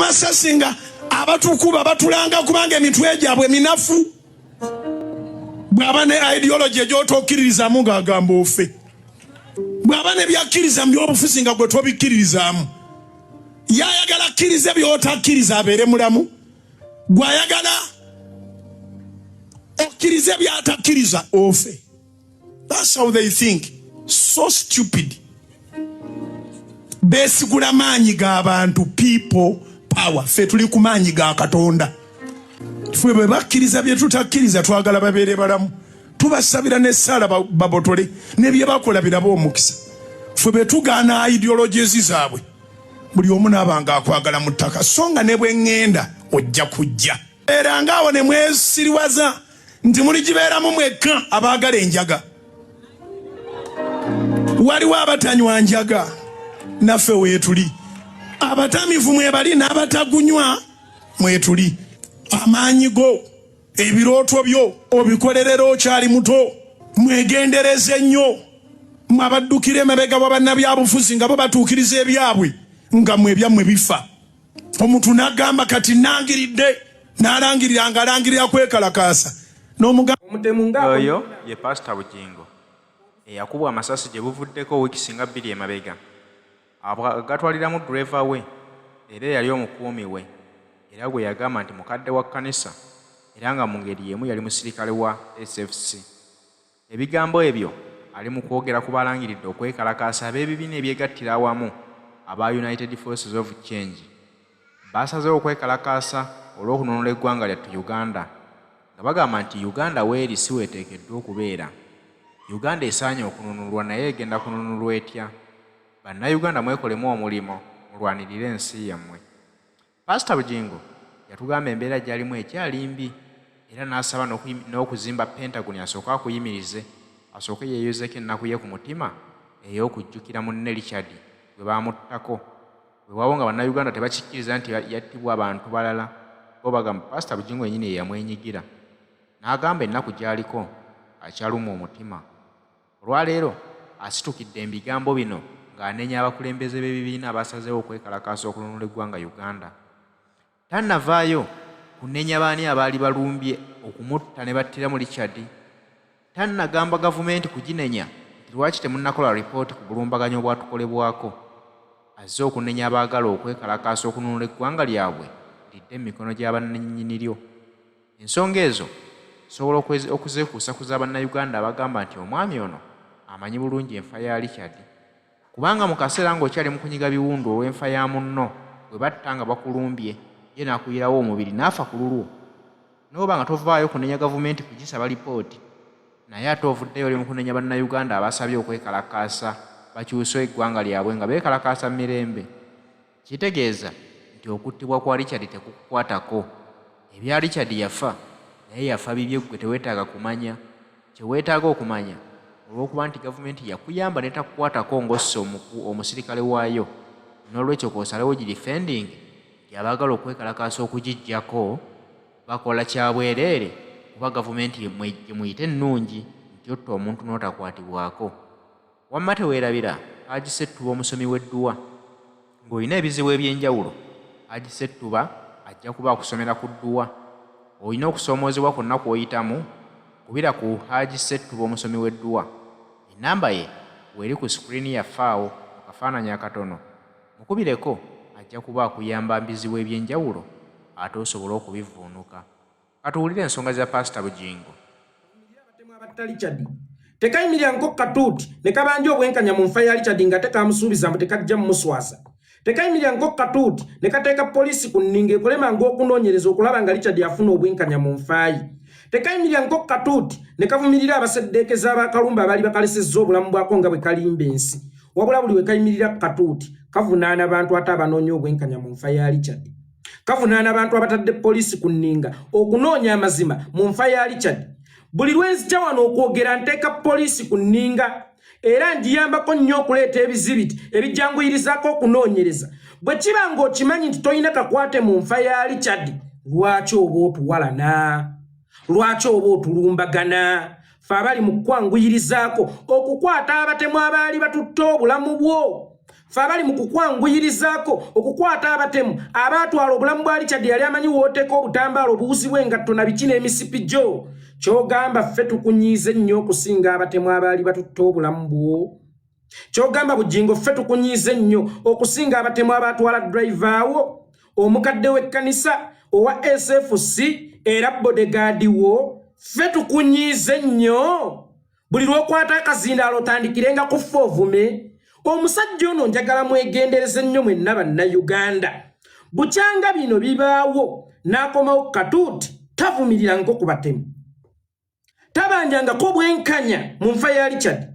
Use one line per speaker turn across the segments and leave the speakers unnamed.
Masasi nga abatukuba batulanga kubanga emitwe gyabwe minafu. Bw'aba ne ideology egyotokkiririzaamu ng'agamba ofe, bw'aba ne byakkiriza mu byobufuzi nga gwe tobikkiririzaamu, yayagala akkirize by'otakkiriza abeere mulamu, gw'ayagala okkirize by'atakkiriza ofe. That's how they think. So stupid. Beesigula maanyi g'abantu, people power. Ffe tuli ku maanyi ga Katonda. Ffe bwe bakkiriza bye tutakkiriza, twagala babeere balamu, tubasabira n'essaala babotole ne bye bakola birabe omukisa. Ffe bwe tugaana ideologies zaabwe, buli omu naaba nga akwagala mu ttaka, so nga ne bwe ŋŋenda ojja kujja. Era ngaawo ne mwesiriwaza nti muligibeeramu mwekka abaagala enjaga. Waliwo abatanywa njaga, naffe weetuli. Abatamivu mwebali, n'abatagunywa mwetuli. Amaanyi go, ebirooto byo obikolerera okyali muto. Mwegendereze nnyo mwe abaddukira emabega wa bannabyabufuzi nga bo batuukiriza ebyabwe, nga mwe ebyammwe bifa. Omuntu n'agamba kati nangiridde, n'alangirira nga alangirira kwekalakaasa n'omugamba.
Omutemu nga
Oyo ye Pasita Bugingo eyakubwa amasasi gye buvuddeko wiiki singa 2 emabega, agatwaliramu ddereeva we era eyali omukuumi we, era gwe yagamba nti mukadde wa kkanisa era nga mu ngeri y'emu yali musirikale wa SFC. Ebigambo ebyo ali mu kwogera ku balangiridde okwekalakaasa ab'ebibiina ebyegattira awamu aba United Forces of Change. Basazeewo okwekalakaasa olw'okununula eggwanga lyattu Uganda, nga bagamba nti Uganda weeri si weeteekeddwa okubeera. Uganda esaanye okununulwa, naye egenda kununulwa etya? Bannayuganda, mwekolemu omulimu, mulwanirire ensi yammwe. Pasita Bugingo yatugamba embeera gy'alimu ekyali mbi, era n'asaba n'okuzimba Pentagon asooke akuyimirize, asooke yeeyozeeko ennaku ye ku mutima ey'okujjukira munne Richard gwe baamuttako. Weewaawo nga Bannayuganda tebakikkiriza nti yattibwa abantu balala, bo bagamba Pasita Bugingo yennyini ye yamwenyigira. N'agamba ennaku gy'aliko akyalumwa omutima. Olwaleero asitukidde mu bigambo bino ng'anenya abakulembeze b'ebibiina abasazeewo okwekalakaasa okununula eggwanga Uganda. Tannavaayo kunenya baani abaali balumbye okumutta ne battiramu Richard. Tannagamba gavumenti kuginenya nti lwaki temunnakola lipooti ku bulumbaganyi obwatukolebwako. Azze okunenya abaagala okwekalakaasa okununula eggwanga lyabwe lidde mu mikono gya bannannyiniryo. Ensonga ezo nsobola okuzeekuusa ku za Bannayuganda abagamba nti omwami ono amanyi bulungi enfa ya Richard. Kubanga mu kaseera ng'okyali mu kunyiga biwundu olw'enfa ya munno gwe batta nga bakulumbye, ye n'akuyirawo omubiri n'afa ku lulwo, n'oba nga tovaayo kunenya gavumenti kugisaba lipooti, naye ate ovuddeyo oli mu kunenya Bannayuganda abasabye okwekalakaasa bakyuse eggwanga lyabwe nga beekalakaasa mu mirembe, kitegeeza nti okuttibwa kwa Richard tekukukwatako. Ebya Richard yafa naye yafa bibye, ggwe teweetaaga kumanya. Kye weetaaga okumanya, olw'okuba nti gavumenti yakuyamba n'etakukwatako ng'osse omusirikale waayo, n'olwekyo k'osalewo gidefendinge nti abaagala okwekalakaasa okugiggyako bakola kya bwereere, kuba gavumenti gye muyita ennungi nti otta omuntu n'otakwatibwako. Wamma teweerabira Haji Ssettuba omusomi w'edduwa. Ng'olina ebizibu eby'enjawulo, Haji Ssettuba ajja kuba akusomera ku dduwa. Olina okusoomoozebwa kwonna kw'oyitamu? Kubira ku Haji Ssettuba omusomi w'edduwa. Ennamba ye weeri ku screen yaffe awo mu kafaananyi akatono. Mukubireko ajja kuba akuyamba mu bizibu eby'enjawulo ate osobole okubivvuunuka. Katuwulire ensonga za Paasita Bugingo.
Abatemu abatta Richard tekayimirira nko katuuti ne kabanja obwenkanya mu nfa ya Richard nga tekamusuubiza mbu tekajja mumuswaza. Tekayimirira nko katuuti ne kateeka poliisi ku nninga ekole mangu okunoonyereza okulaba nga Richard afuna obwenkanya mu nfa ye. Tekayimirira nko katuuti ne kavumirira abaseddeekeza ab'akalumba abaali bakalesezza obulamu bwako nga bwe kalimba ensi. Wabula buli we kayimirira ku katuuti kavunaana bantu ate abanoonya obwenkanya mu nfa ya Richard. Kavunaana abantu abatadde poliisi ku nninga okunoonya amazima mu nfa ya Richard. Buli lwenzija wano okwogera nteeka poliisi ku nninga era ngiyambako nnyo okuleeta ebizibiti ebijanguyirizaako okunoonyereza. Bwe kiba ng'okimanyi nti tolina kakwate mu nfa ya Richard, lwaki oba otuwalana? Lwaki oba otulumbagana? Fe abali mu kukwanguyirizaako okukwata abatemu abaali batutte obulamu bwo. Fe abali mu kukwanguyirizaako okukwata abatemu abaatwala obulamu bwa Richard yali amanyi w'oteeka obutambaala obuwuzi bw'engatto na biki n'emisipi gyo. Ky'ogamba ffe tukunyiize nnyo okusinga abatemu abaali batutte obulamu bwo? Ky'ogamba Bugingo ffe tukunyiize nnyo okusinga abatemu abaatwala driver wo, omukadde w'ekkanisa owa SFC era bodegaadi wo? Ffe tukunyiize nnyo? Buli lw'okwata akazindaalo otandikirenga ku ffe ovume. Omusajja ono njagala mwegendereze nnyo mwenna Bannayuganda. Bukyanga bino bibaawo n'akomawo ku katuuti tavumirira nko ku batemu, tabanjangako bwenkanya mu nfa ya Richard,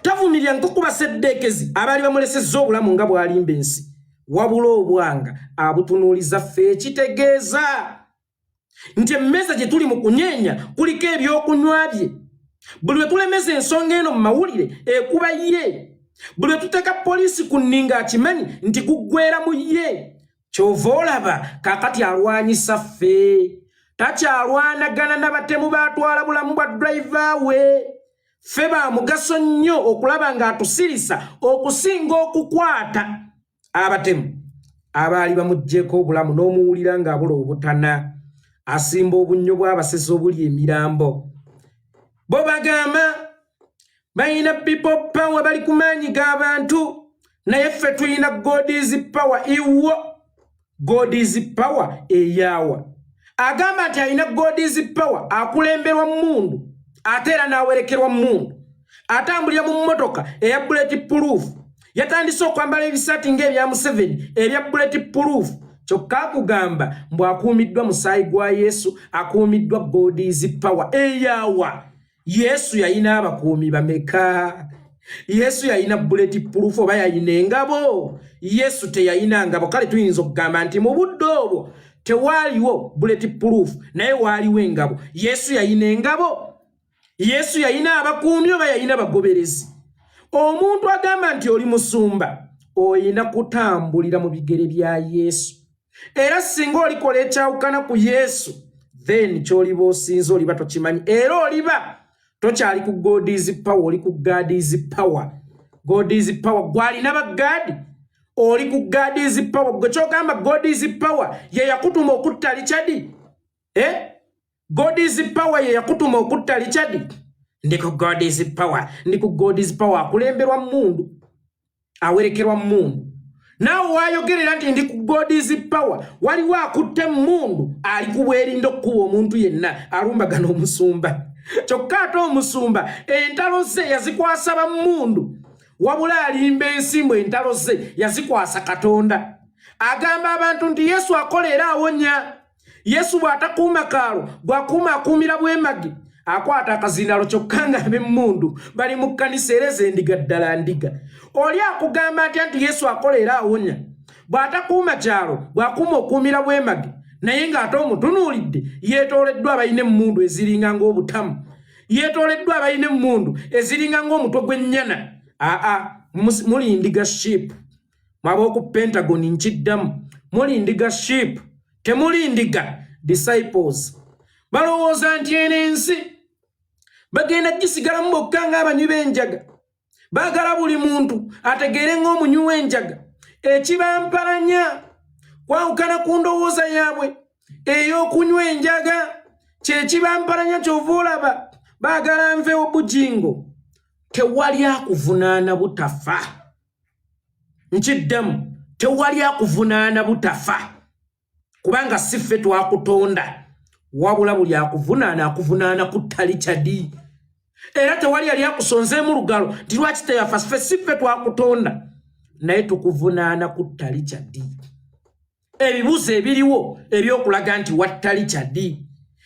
tavumirira nko ku baseddeekezi abaali bamulesezza obulamu nga bw'alimba ensi, wabula obwanga abutunuuliza ffe. Ekitegeeza nti emmeeza gye tuli mu kunyeenya kuliko ebyokunywa bye. Buli lwe tulemeza ensonga eno mu mawulire ekuba ye, buli lwe tuteeka poliisi ku nninga akimanyi nti guggwera mu ye. Ky'ova olaba kaakati alwanyisa ffe, takyalwanagana na batemu baatwala bulamu bwa driver we. Ffe ba mugaso nnyo okulaba ng'atusirisa okusinga okukwata abatemu abaali bamuggyeko obulamu. N'omuwulira ng'abula obutana, asimba obunnyo bw'abasezi obuli emirambo. Bo bagamba balina people power, bali ku maanyi g'abantu, naye ffe tulina God's power. Iwo God's power eyaawa? Agamba nti alina God's power, akulemberwa mmundu ate era n'awerekerwa mmundu, atambulira mu mmotoka eya bullet proof, yatandise okwambala ebisaati ng'ebya Museveni ebya bullet proof, kyokka akugamba mbu akuumiddwa musaayi gwa Yesu, akuumiddwa God's power eyaawa? Yesu yayina abakuumi bameka? Yesu yayina bullet proof oba yayina engabo? Yesu teyayina ngabo. Kale tuyinza okugamba nti mu budde obwo tewaaliwo bullet proof, naye waaliwo engabo. Yesu yayina engabo? Yesu yayina abakuumi oba yayina bagoberezi? Omuntu agamba nti oli musumba oyina kutambulira mu bigere bya Yesu, era singa olikola ekyawukana ku Yesu, then kyoliba osinza oliba tokimanyi, era oliba tokyali ku God's power, oli ku God's power. God's power gwalina bagaadi, oli ku God's power. Gwe kyogamba God's power ye yakutuma okutta Richard, eh? God's power ye yakutuma okutta Richard? Ndi ku God's power, ndi ku God's power. Akulemberwa mmundu, awerekerwa mmundu. Naawe wayogerera nti ndi ku God's power, waliwo akutte emmundu ali ku bwerinda okukuba omuntu yenna alumbagana omusumba. Kyokka ate omusumba entalo ze yazikwasa bammundu, wabula alimba ensimbu, entalo ze yazikwasa Katonda. Agamba abantu nti Yesu akola era awonya. Yesu bw'atakuuma kaalo, bw'akuuma akuumira bwemage, akwata akazindalo, kyokka nga ab'emmundu bali mu kkanisa era ez'endiga ddala ndiga. Oli akugamba atya nti Yesu akola era awonya, bw'atakuuma kyalo, bw'akuuma okuumira bwemage, naye ng'ate omutunuulidde yeetooleddwa abalina emmundu eziringa ng'obutamu, yeetooleddwa abalina emmundu eziringa ng'omutwe gw'ennyana? Aa, muli ndiga, sheep. Mwab'oku Pentagon, nkiddamu, muli ndiga, sheep, temuli ndiga, disciples. Balowooza nti eno ensi bagenda gisigalamu bokka ng'abanywi b'enjaga. Baagala buli muntu ategeere ng'omunywi w'enjaga. Ekibampalanya kwawukana ku ndowooza yaabwe ey'okunywa enjaga, kyekibampalanya. Kyova olaba baagala nveewo. Bujingo, tewali akuvunaana butafa. Nkiddamu, tewali akuvunaana butafa, kubanga si ffe twakutonda, wabula buli akuvunaana akuvunaana kutta Richard. Era tewali yali akusonzeemu lugalo nti lwaki teyafa. Ffe si ffe twakutonda, naye tukuvunaana kutta Richard. Ebibuuzo ebiriwo ebyokulaga nti watta Richard,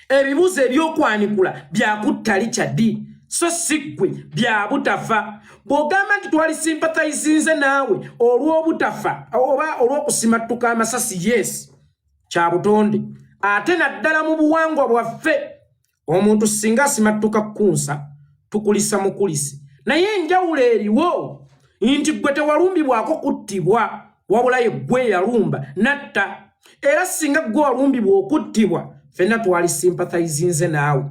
ebibuuzo ebyokwanikula byakutta Richard, so si ggwe bya butafa. Bw'ogamba nti twali sympathizinze naawe olw'obutafa oba olw'okusimattuka amasasi, yes, kya butonde, ate naddala mu buwangwa bwaffe omuntu singa asimattuka kkunsa tukulisa mukulisi. Naye enjawulo eriwo nti gwe tewalumbibwako kuttibwa, wabula ye gwe yalumba natta. Era singa gwe walumbibwa okuttibwa, ffenna twali sympathizinze naawe,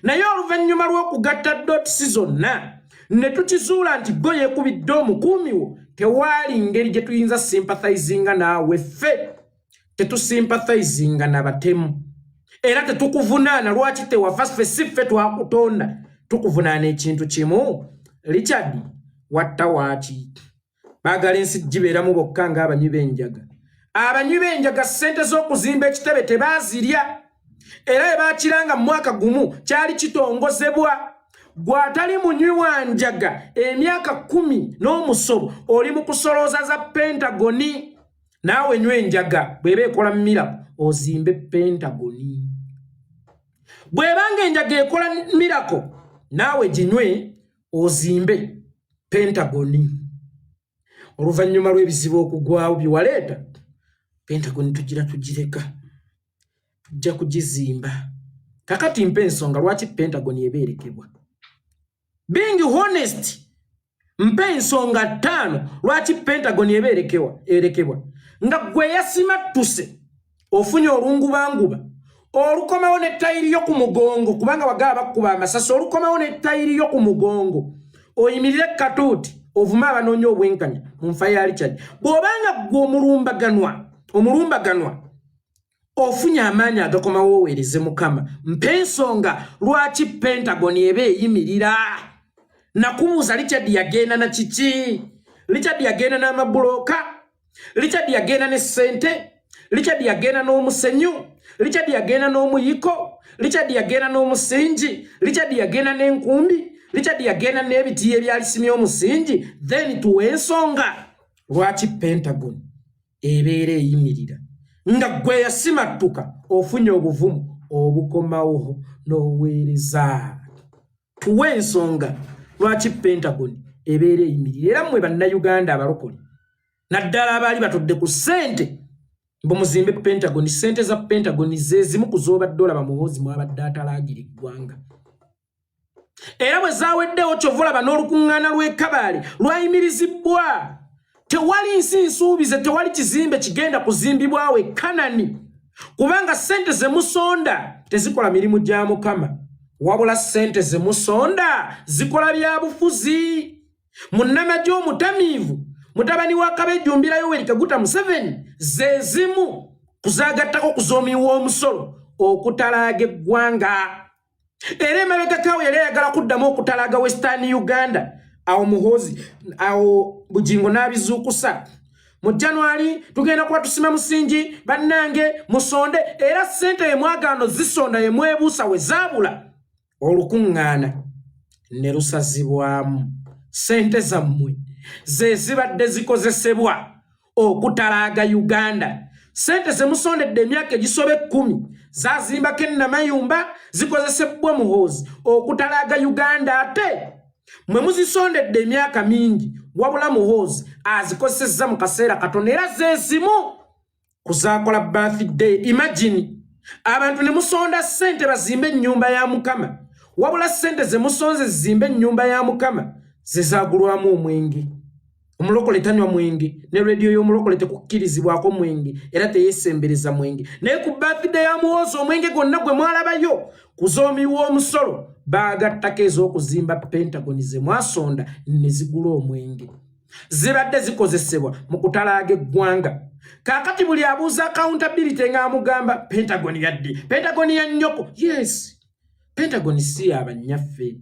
naye oluvannyuma lw'okugatta dots zonna ne tukizuula nti gwe yeekubidde omukuumi wo. Tewaali ngeri gye tuyinza sympathizinga naawe. Ffe tetusympathizinga na batemu era tetukuvunaana lwaki tewafa. Ffe si ffe twakutonda. Tukuvunaana ekintu kimu: Richard, watta waaki? Baagala ensi gibeeramu bokka ng'abanywi b'enjaga. Abanywi b'enjaga ssente z'okuzimba ekitebe tebaazirya, era bwe bakiranga mu mwaka gumu kyali kitongozebwa. Gw'atali munywi wa njaga, emyaka 10 n'omusobo oli mu kusolooza za Pentagoni. Naawe nywa enjaga, bw'eba ekola miracle ozimbe Pentagoni. Bw'ebanga enjaga ekola miracle, naawe ginywe ozimbe Pentagoni. Oluvannyuma lw'ebizibu okugwawo byewaleeta, Pentagoni tugira tugireka, tujja kugizimba. Kakati mpa ensonga lwaki Pentagoni eba erekebwa. Being honest, mpa ensonga 5 lwaki Pentagon eba erekebwa nga gwe yasimattuse ofunye olungubanguba olukomawo ne tayiri yo ku mugongo, kubanga wagaba bakkuba amasasi. Olukomawo ne tayiri yo ku mugongo, oyimirire katuuti ovume abanoonya obwenkanya mu nfa ya Richard. Bw'obanga ggwe omulumbaganwa ofunye amaanyi agakomawo oweereze Mukama, mpa ensonga lwaki Pentagon eba eyimirira. Nakubuuza, Richard yagenda na kiki? Richard yagenda n'amabulooka? Richard yagenda ne ssente? Richard yagenda n'omusenyu? Richard yagenda n'omuyiko? Richard yagenda n'omusingi? Richard yagenda n'enkumbi? Richard yagenda n'ebitiyo ebyalisimye omusingi? Then tuwe ensonga lwaki Pentagon ebeera eyimirira nga gwe yasimattuka ofunye obuvumu obukomawo n'oweereza. Tuwe ensonga lwaki Pentagon ebeera eyimirira. Era mmwe Bannayuganda abalokole, naddala abaali batudde ku ssente mbu muzimbe Pentagon, ssente za Pentagon zezimu ku z'obadde olaba Muhoozi mwabadde atalaagira eggwanga, era bwe zaaweddewo kyova olaba n'olukuŋŋaana lw'e Kabaale lwayimirizibwa. Tewali nsi nsuubize, tewali kizimbe kigenda kuzimbibwawo e Kanani, kubanga ssente ze musonda tezikola mirimu gya Mukama, wabula ssente ze musonda zikola bya bufuzi. Munnamagye omutamiivu, mutabani wa Kabejjumbira Yoweri Kaguta Museveni, ze zimu kuzaagattako kuzoomiwa omusolo okutalaaga eggwanga. Era emabegakaawo yali ayagala kuddamu okutalaaga Western Uganda. Awo Muhoozi, awo Bugingo n'abizuukusa mu January, tugenda kuba tusima musingi, bannange musonde. Era ssente yemwagaano zisonda yemwebuusa we zaabula, olukuŋŋaana ne lusazibwamu. Ssente zammwe ze zibadde zikozesebwa okutalaaga Uganda. Ssente ze musondedde emyaka egisoba 10 zazimbako ennamayumba, zikozesebwa Muhoozi okutalaaga Uganda. Ate mwe muzisondedde emyaka mingi, wabula Muhoozi azikozesezza mu kaseera katono, era zezimu kuzakola birthday. Imagine, abantu ne musonda ssente bazimbe ennyumba ya Mukama, wabula ssente ze musonze zizimbe ennyumba ya Mukama ze zaagulwamu omwenge. Omulokole tanywa mwenge, ne rediyo y'omulokole tekukkirizibwako mwenge, era teyesembereza mwenge. Naye ku birthday ya Muhoozi, omwenge gwonna gwe mwalabayo kuzoomiwa omusolo baagattako ez'okuzimba Pentagon ze mwasonda ne zigula omwenge, zibadde zikozesebwa mu kutalaaga eggwanga. Kaakati buli abuuza accountability ng'amugamba Pentagon yaddi, Pentagon ya nnyoko. Yes, Pentagon si yabannyaffe,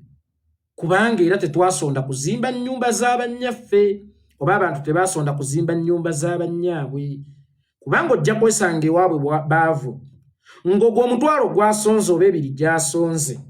kubanga era tetwasonda kuzimba nnyumba z'abannyaffe, oba abantu tebasonda kuzimba nnyumba z'abannyaabwe, kubanga ojja kwesanga ewaabwe baavu, ng'ogwo omutwalo gwasonze oba ebiri gyasonze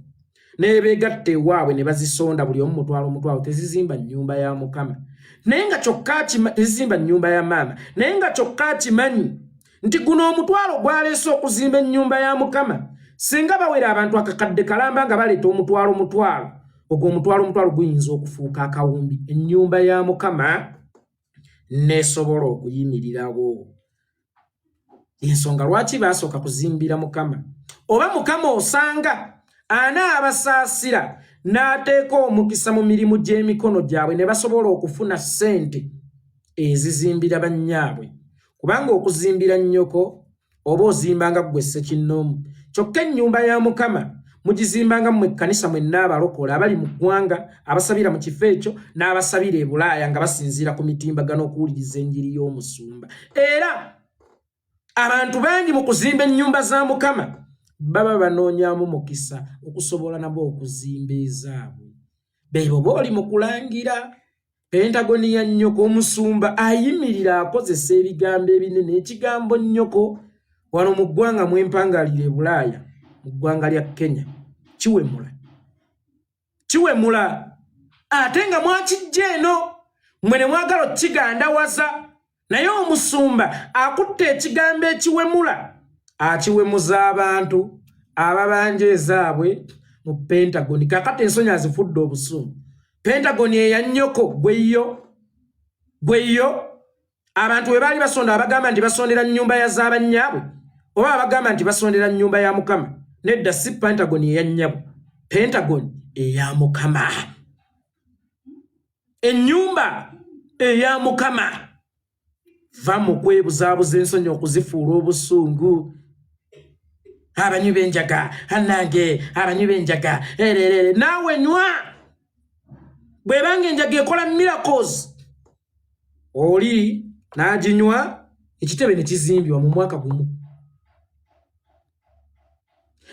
nebeegatta ewaabwe ne bazisonda, buli omu mutwalo mutwalo, tezizimba nnyumba ya Mukama. Naye nga kyokka tezizimba nnyumba ya maama, naye nga kyokka akimanyi nti guno omutwalo gwaleese okuzimba ennyumba ya Mukama, singa bawera abantu akakadde kalamba nga baleeta omutwalo mutwalo, ogwo omutwalo mutwalo guyinza okufuuka akawumbi, ennyumba ya Mukama nesobola okuyimirirawo. Ensonga lwaki basooka kuzimbira Mukama, oba Mukama osanga anaabasaasira n'ateeka omukisa mu mirimu gy'emikono gyabwe ne basobola okufuna ssente ezizimbira bannyaabwe, kubanga okuzimbira nnyoko oba ozimba nga ggwe ssekinnoomu, kyokka ennyumba ya Mukama Mugizimbanga mmwe ekkanisa mwenna abalokole abali mu ggwanga, abasabira mu kifo ekyo n'abasabira e Bulaaya nga basinziira ku mitimbagano okuwuliriza enjiri y'omusumba. Era abantu bangi mu kuzimba ennyumba za Mukama baba banoonyamu mukisa okusobola nabo okuzimba ezaabwe. Beebo booli mu kulangira Pentagoni ya nnyoko. Omusumba ayimirira akozesa ebigambo ebinene, ekigambo nnyoko wano mu ggwanga mwempangalira e Bulaaya, mu ggwanga lya Kenya, kiwemula, kiwemula, ate nga mwakijja eno mmwe ne mwagala okukigandawaza. Naye omusumba akutte ekigambo ekiwemula akiwemuza abantu ababanja ezaabwe mu Pentagoni. Kakati ensonyi azifudde obusungu. Pentagoni eya nnyoko gweyo, gweyo. Abantu bwe baali basonda, abagamba nti basondera nnyumba ya z'abannyaabwe oba abagamba nti basondera nnyumba ya Mukama? Nedda, si Pentagoni eya nnyabo, Pentagoni eya Mukama, ennyumba eya Mukama. Va mu kwebuzaabuza ensonyi okuzifuula obusungu. Abanywi b'enjaga anange, abanywi b'enjaga ererere, naawe nywa. Bw'ebanga enjaga ekola miracles, oli n'aginywa ekitebe ne kizimbibwa mu mwaka gumu,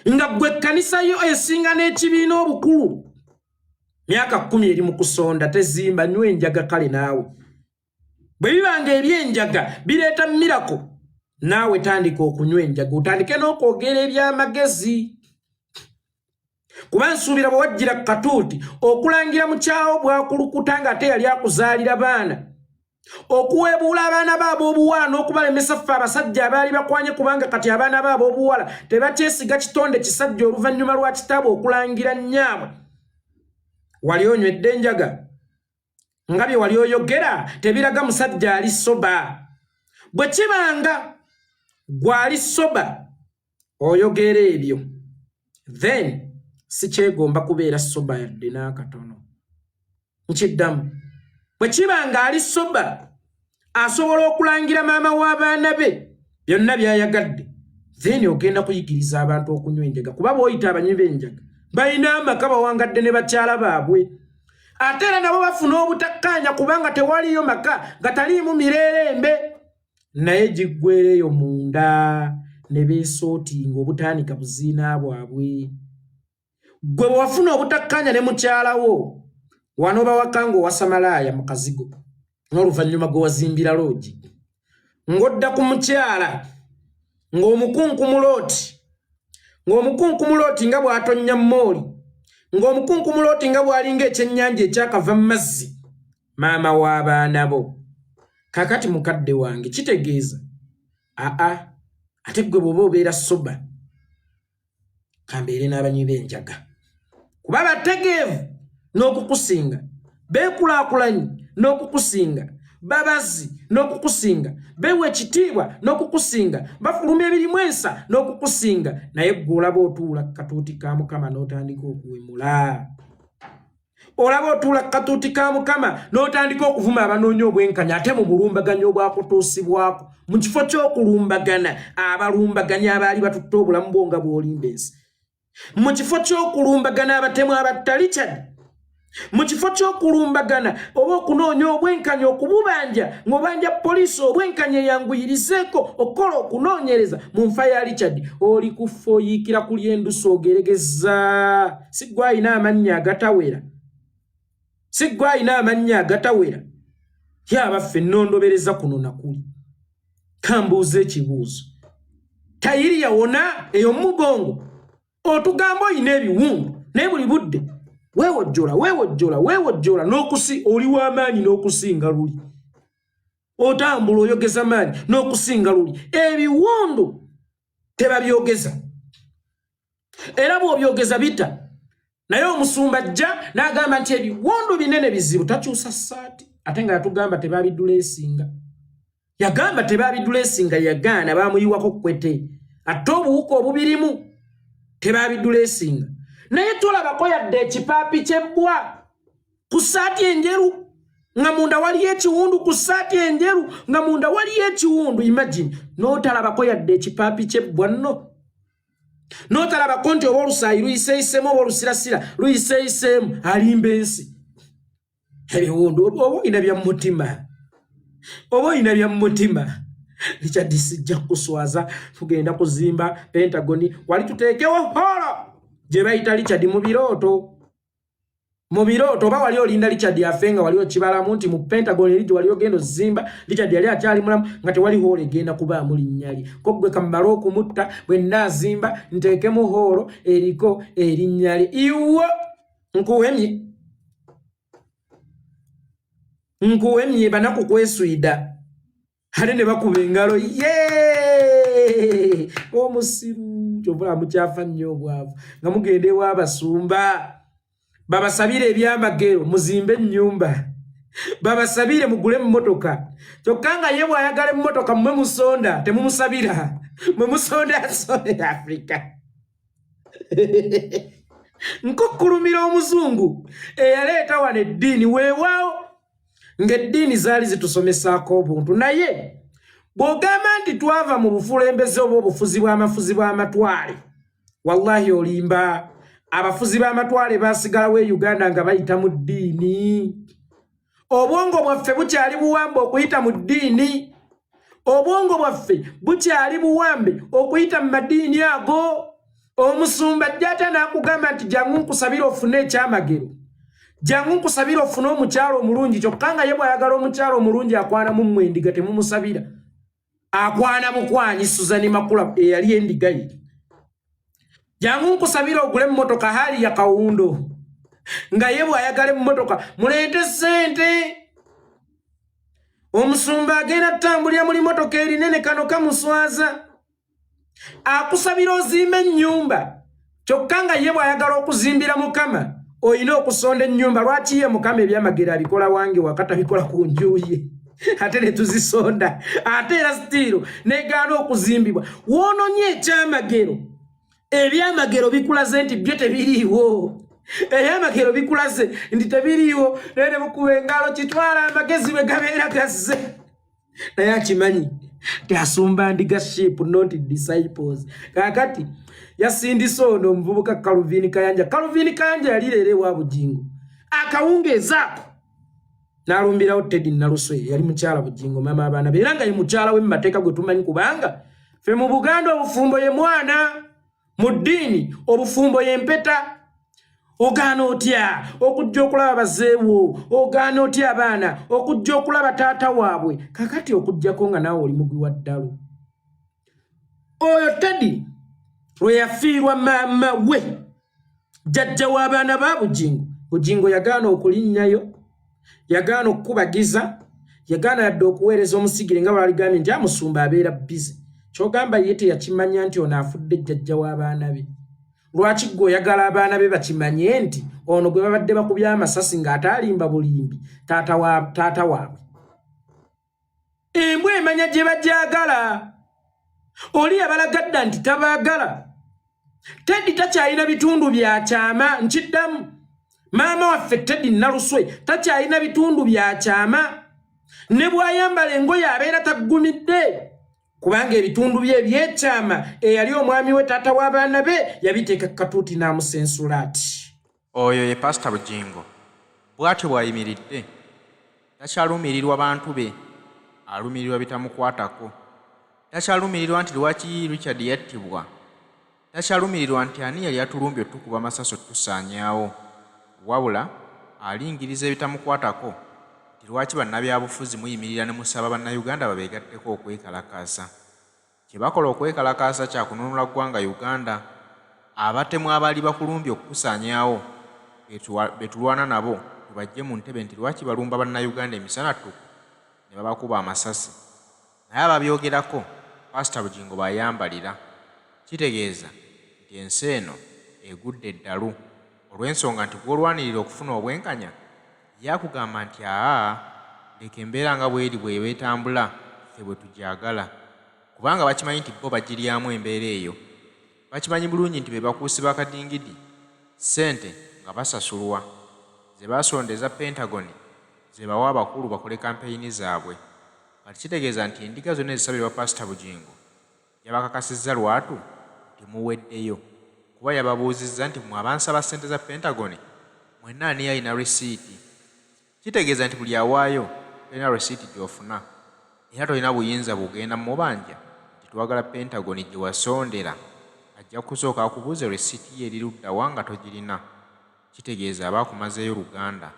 nga ggwe ekkanisa yo esinga n'ekibiina obukulu myaka 10 eri mu kusonda, tezimba. Nywa enjaga kale naawe. Bwe bibanga ebyenjaga bireeta miracle, naawe tandika okunywa enjaga, otandike n'okwogera ebyamagezi, kuba nsuubira bwe wajjira katuuti okulangira mukyawo bwakulukuta nga ate yali akuzaalira baana, okuweebuula abaana be ab'obuwala n'okubalemesa ffe abasajja abaali bakwanye, kubanga kati abaana be ab'obuwala tebakyesiga kitonde kisajja oluvannyuma lwa kitaabwe okulangira nnyaabwe. Wali onywedde enjaga nga bye wali oyogera tebiraga musajja ali sober. Bwe kibanga gwali sober oyogera ebyo, then sikyegomba kubeera sober yadde n'akatono. Nkiddamu, bwe kiba nga ali sober asobola okulangira maama w'abaana be byonna by'ayagadde, then ogenda kuyigiriza abantu okunywa enjaga, kuba bw'oyita abanywi b'enjaga balina amaka, bawangadde ne bakyala baabwe, ate era nabo bafuna obutakkaanya kubanga tewaliyo maka gataliimu mirerembe, naye giggwereyo munda ne beesootinga obutandika buziina bwabwe. Gwe bwe wafuna obutakkaanya ne mukyala wo wano bawaka ng'owasa malaaya mu kazigo, n'oluvannyuma gwe wazimbira loogi, ng'odda ku mukyala ng'omukunkumulooti, ng'omukunkumulooti nga bw'atonnya mooli, ng'omukunkumulooti nga bw'alinga ekyennyanja ekyakava mu mazzi, maama w'abaana bo. Kakati mukadde wange, kitegeeza aa ate gwe bw'oba obeera sober, kambeere n'abanywi b'enjaga, kuba bategeevu n'okukusinga, beekulaakulanyi n'okukusinga, babazi n'okukusinga, beewa ekitiibwa n'okukusinga, bafulumya ebirimu ensa n'okukusinga. Naye ggwe olaba otuula katuuti ka Mukama n'otandika okuwemula, olaba otuula katuuti ka Mukama n'otandika okuvuma abanoonya obwenkanya, ate mu bulumbaganyi obwakutuusibwako, mu kifo ky'okulumbagana abalumbaganya abaali batutte obulamu bwo nga bw'olimba ensi, mu kifo ky'okulumbagana abatemu abatta Richard, mu kifo ky'okulumbagana oba okunoonya obwenkanya, okububanja ng'obanja poliisi obwenkanya eyanguyirizeeko okukola okunoonyereza mu nfa ya Richard, oli kufa oyiikira kulya endusu ogeregeza. Si gwe alina amannya agatawera? Si gwe alina amannya agatawera? Ye abaffe, nnondobereza kuno nakuli, kambuuza ekibuuzo: tayiri yawona eyo mumugongo? Otugamba olina ebiwundu, naye buli budde weewojjola, weewojjola, weewojjola n'okusi oli w'amaanyi n'okusinga luli, otambula oyogeza maanyi n'okusinga luli. Ebiwundu tebabyogeza, era bw'obyogeza bita. Naye omusumba ajja n'agamba nti ebiwundu binene bizibu, takyusa ssaati, ate nga yatugamba tebabiduleesinga, yagamba tebabiduleesinga, yagaana bamuyiwako kwete, ate obuwuka obubirimu tebabiduleesinga. Naye tolabako yadde ekipaapi ky'ebbwa ku ssaati enjeru nga munda waliyo ekiwundu, ku ssaati enjeru nga munda waliyo ekiwundu. Imagine, n'otalabako yadde ekipaapi ky'ebbwa nno. N'otalabako nti oba olusaayi luyiseeyiseemu oba olusirasira luyiseeyiseemu, alimba ensi. Ebiwundu oba olina bya mumutima, oba olina bya mumutima. Richard, sijja kukuswaza, tugenda kuzimba Pentagoni wali, tuteekewo holo gye bayita Richard mu birooto, mu birooto. Oba wali olinda Richard afe nga wali okibalamu nti mu Pentagon eri gye wali ogenda ozimba, Richard yali akyali mulamu nga tewali hoolo egenda kubaamu linnya lye. Ko ggwe kammale okumutta, bwe nnaazimba nteekemu hoolo eriko erinnya lye. Iwo nkuwemye, nkuwemye, banaku kweswida ate ne bakuba engalo ye omusiru. Kyovula mukyafa nnyo obwavu nga mugenda ew'abasumba babasabire ebyamagero muzimbe ennyumba, babasabire mugule emmotoka, kyokka nga ye bw'ayagala emmotoka mmwe musonda, temumusabira, mwe musonda. Sonera Afrika. Nkukkulumira omuzungu eyaleeta wano eddiini. Weewaawo ng'eddiini zaali zitusomesaako obuntu, naye bw'ogamba nti twava mu bufulembeze oba obufuzi bw'amafuzi bw'amatwale, wallahi olimba. Abafuzi b'amatwale baasigalawo e Uganda nga bayita mu ddiini. Obwongo bwaffe bukyali buwambe okuyita mu ddiini, obwongo bwaffe bukyali buwambe okuyita mu madiini ago. Omusumba ajja ata n'akugamba nti jangu nkusabire ofune ekyamagero, jangu nkusabire ofune omukyalo omulungi, kyokka nga ye bw'ayagala omukyalo omulungi akwanamu mmwe endiga, temumusabira, akwana bukwanyi. Suzani Makula eyali endiga ye. Jangu nkusabire ogule emmotoka haali ya kawundo, nga ye bw'ayagala emmotoka muleete ssente. Omusumba agenda tutambulira muli motoka erinene, kano kamuswaza. Akusabira ozimba ennyumba, kyokka nga ye bw'ayagala okuzimbira Mukama olina okusonda ennyumba. Lwaki ye Mukama ebyamagero abikola wange wakatabikola ku nju ye, ate ne tuzisonda, ate era sitiiro negaana okuzimbibwa? Woononye ekyamagero. Ebyamagero bikulaze nti byo tebiriiwo, ebyamagero bikulaze nti tebiriiwo, naye ne bukuba engalo. Kitwala amagezi bwe gabeera gazze, naye akimanyi nti asumba ndiga, sheep not disciples. Kakati yasindise ono omuvubuka Calvin Kayanja. Calvin Kayanja yali leero ewa Bugingo akawungeezi ako n'alumbirawo Teddy Naluswe, yali mukyala Bugingo, maama abaana be, era nga ye mukyala we mu mateeka gwe tumanyi, kubanga ffe mu Buganda obufumbo ye mwana, mu ddiini obufumbo y'empeta. Ogaana otya okujja okulaba bazeewo? Ogaana otya abaana okujja okulaba taata waabwe? Kakati okugjako nga naawe oli mugwi wa ddalu. Oyo Teddy lwe yafiirwa maama we, jjajja w'abaana ba Bugingo, Bugingo yagaana okulinnyayo, yagaana okukubagiza, yagaana yadde okuweereza omusigire nga bwaligambye nti amusumba abeera bize. Kyogamba ye teyakimanya nti ono afudde jjajja w'abaana be? Lwaki gwe oyagala abaana be bakimanye nti ono gwe babadde bakubye amasasi ng'ate alimba bulimbi taata waabwe? Embwa emanya gye bagyagala. Oli yabalaga dda nti tabaagala. Teddy takyalina bitundu bya kyama. Nkiddamu, maama waffe Teddy Naluswe takyalina bitundu bya kyama. Ne bw'ayambala engoye abeera taggumidde, kubanga ebitundu bye ebyekyama eyali omwami we, taata w'abaana be, yabiteeka katuuti n'amusensula ati.
Oyo ye Pasita Bugingo bw'atyo bw'ayimiridde, takyalumirirwa bantu be, alumirirwa bitamukwatako. Takyalumirirwa nti lwaki Richard yattibwa, takyalumirirwa nti ani yali atulumbye otukuba amasasi otusaanyaawo, wabula alingiriza ebitamukwatako nti lwaki bannabyabufuzi muyimirira ne musaba Bannayuganda babeegatteko okwekalakaasa. Kye bakola okwekalakaasa kya kununula ggwanga Uganda. Abatemu abaali bakulumbye okukusaanyaawo be tulwana nabo tubaggye mu ntebe nti lwaki balumba Bannayuganda emisana ttuku ne babakuba amasasi. Naye ababyogerako Paasita Bugingo b'ayambalira. Kitegeeza nti ensi eno egudde eddalu olw'ensonga nti gw'olwanirira okufuna obwenkanya ye akugamba nti aa leka embeera nga bw'eri bw'eba etambula ffe bwe tugyagala, kubanga bakimanyi nti bo bagiryamu embeera eyo. Bakimanyi bulungi nti be bakuusi ba kadingidi, ssente nga basasulwa, ze basonda eza Pentagon ze bawa abakulu bakole kampeyini zaabwe. Kati kitegeeza nti endiga zonna ezisabirwa Paasita Bugingo yabakakasizza lwatu nti muweddeyo kuba yababuuzizza nti mmwe abansaba ssente za Pentagon mwenna ani alina risiiti? Kitegeeza nti buli awaayo tolina risiiti gy'ofuna era tolina buyinza bugenda mubanja nti twagala Pentagon gye wasondera ajja kusooka akubuuze risiiti ye eri ludda wa nga togirina. Kitegeeza aba akumazeeyo luganda.